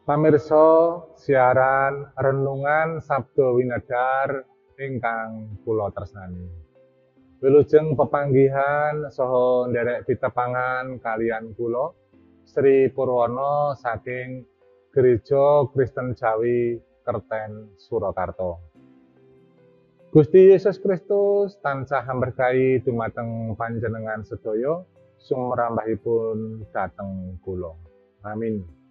Pamirsa siaran renungan Sabda Winedhar ingkang kula tresnani. Wilujeng pepanggihan saha nderek pitepangan kaliyan kula Sri Purwono saking Gereja Kristen Jawi Kerten Surakarta. Gusti Yesus Kristus tansah amberkahi dumateng panjenengan sedaya sumrambahipun dhateng kula. Amin.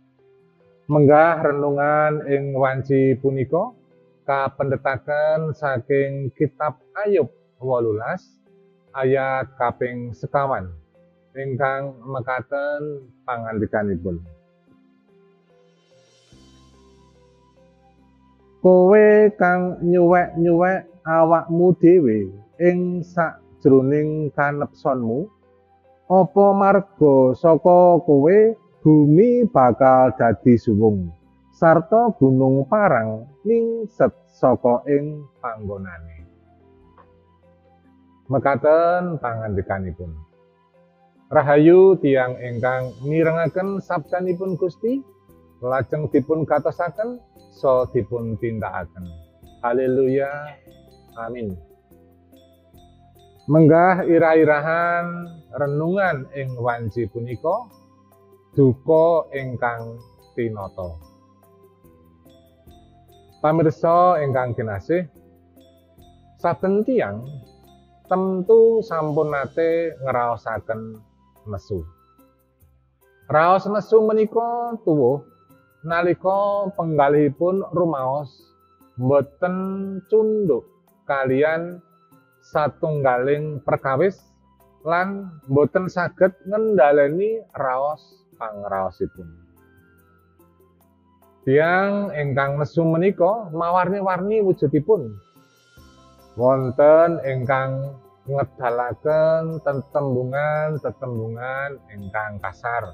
Menggah renungan ing wanci punika kapendhetaken saking kitab Ayub 18 ayat kaping 25 ingkang mekaten pangandikanipun. Kowe kang nyuwek-nyuwek awakmu dhewe ing sajroning kanepsonmu, apa marga saka kowe bumi bakal dadi suwung sarta gunung parang ningset saka ing panggonane. Mekaten pangandikanipun. Rahayu tiyang ingkang mirengaken sabdanipun Gusti, lajeng dipun gatosaken saha dipun tindakaken. Haleluya. Amin. Menggah irah-irahan renungan ing wanci punika duka ingkang tinata. Pamirsa ingkang kinasih, saben tiyang tentu sampun nate ngraosaken nesu. Raos nesu menika tuwuh nalika penggalihipun rumaos boten cunduk kaliyan satunggaling perkawis lan boten saged ngendhaleni raos pangraosipun. Tiyang ingkang nesu menika mawarni-warni wujudipun. Wonten ingkang ngedalaken tetembungan-tetembungan ingkang kasar.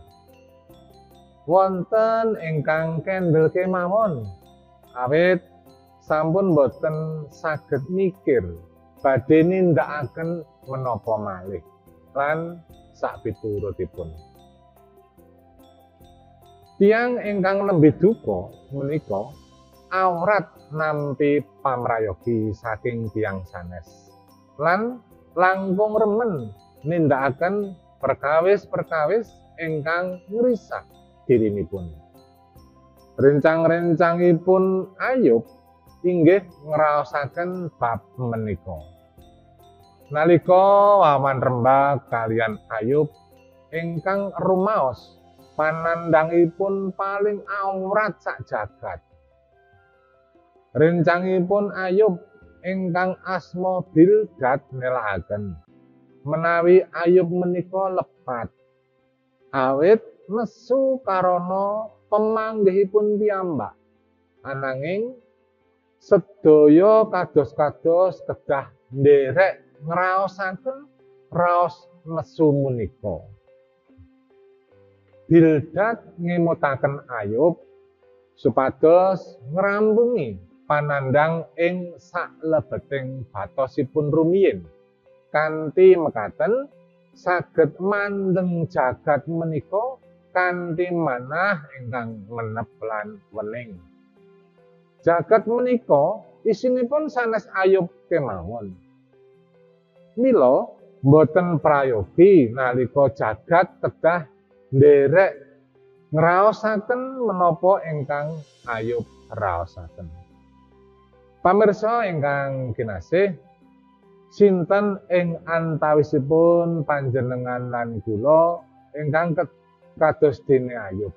Wonten ingkang kendel kemawon awit sampun boten saged mikir badhe nindakaken menapa malih lan sakpiturutipun. Tiyang ingkang nembe duka menika awrat nampi pamrayogi saking tiyang sanes lan langkung remen nindakaken perkawis-perkawis ingkang ngrisak dirinipun. Rencang-rencangipun Ayub inggih ngraosaken bab menika. Nalika wawan rembag kaliyan Ayub ingkang rumaos panandhangipun paling awrat sak jagat. Rencangipun Ayub ingkang asma Bildad nelahaken menawi Ayub menika lepat awit nesu karana pemanggihipun piyambak. Ananging sedaya kados-kados kedah nderek ngraosaken raos nesu menika. Bildad ngemutaken Ayub supados ngrampungi panandhang ing saklebeting batosipun rumiyin kanthi mekaten saged mandeng jagat menika kanthi manah ingkang menep lan wening. Jagat menika isinipun sanes Ayub kemawon. Mila boten prayogi nalika jagat kedah nderek ngraosaken menapa ingkang Ayub raosaken. Pamirsa ingkang kinasih, sinten ing antawisipun panjenengan lan kula ingkang kados dene Ayub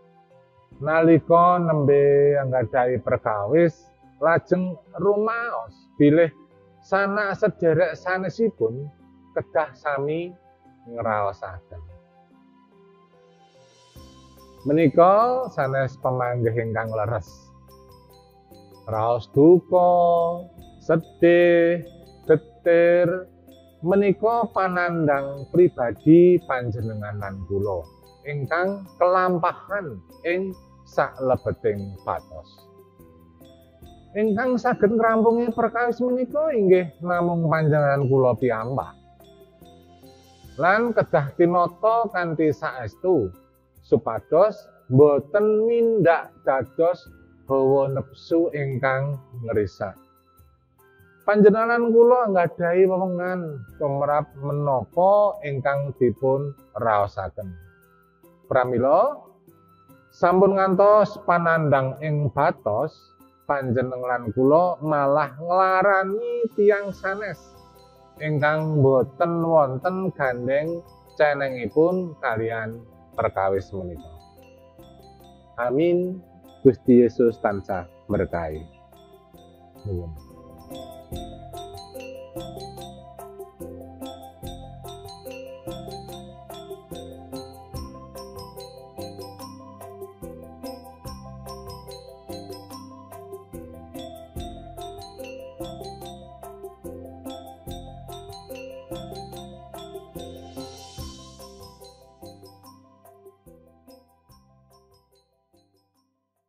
nalika nembe anggadhahi perkawis lajeng rumaos bilih sanak sederek sanesipun kedah sami ngraosaken. Menika sanes pemanggih ingkang leres. Raos duka, sedih, getir menika panandhang pribadi panjenengan lan kula ingkang kelampahan ing saklebeting batos. Ingkang saged ngrampungi perkawis menika inggih namung panjenengan kula piyambak. Lan kedah tinata kanthi saestu supados boten mindak dados hawa nepsu ingkang ngrisak. Panjenengan kula nggadahi wewengan tumrap menapa ingkang dipun raosaken. Pramila sampun ngantos panandhang ing batos, panjenengan kula malah nglarani tiyang sanes ingkang boten wonten gandheng cenengipun kalian perkawis menika. Amin. Gusti Yesus tansah berkahi. Nuwun.